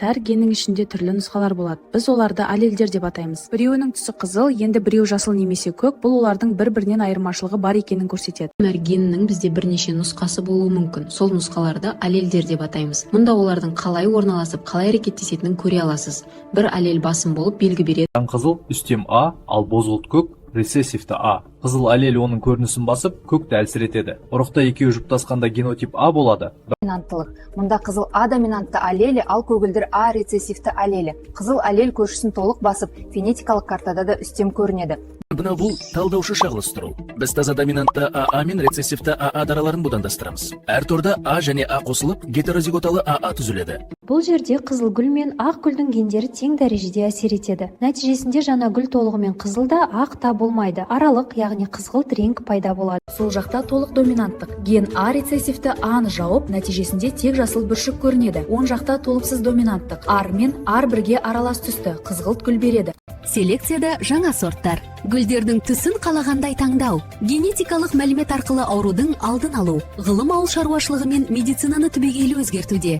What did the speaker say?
Әр геннің ішінде түрлі нұсқалар болады. Біз оларды аллельдер деп атаймыз. Біреуінің түсі қызыл, енді біреуі жасыл немесе көк. Бұл олардың бір-бірінен айырмашылығы бар екенін көрсетеді. Әр геннің бізде бірнеше нұсқасы болуы мүмкін. Сол нұсқаларды аллельдер деп атаймыз. Мұнда олардың қалай орналасып, қалай әрекеттесетінін көре аласыз. Бір аллель басым болып белгі береді. Қызыл үстем А, ал бозғылт көк рецессивті А. Қызыл аллель оның көрінісін басып, көкті әлсіретеді. Ұрықта екеуі жұптасқанда генотип А болады. Доминанттылық. Мұнда қызыл А доминантты аллелі, ал көгілдір А рецессивті аллелі. Қызыл аллель көршісін толық басып, фенетикалық картада да үстем көрінеді. Мынау бұл талдаушы шағылыстыру. Біз таза доминантты АА мен рецессивті АА дараларын будандастырамыз. Әр торда А және А қосылып, гетерозиготалы АА түзіледі. Бұл жерде қызыл гүл мен ақ гүлдің гендері тең дәрежеде әсер етеді. Нәтижесінде жаңа гүл толығымен қызыл да, ақ та болмайды. Аралық, яғни қызғылт реңк пайда болады. Сол жақта толық доминанттық. Ген А рецессивті А-ны жауып, нәтижесінде тек жасыл бүршік көрінеді. Оң жақта толықсыз доминанттық. Р мен Р бірге аралас түсті, қызғылт гүл береді. Селекцияда жаңа сорттар, гүлдердің түсін қалағандай таңдау, генетикалық мәлімет арқылы аурудың алдын алу. Ғылым ауыл шаруашылығы мен медицинаны түбегейлі өзгертуде.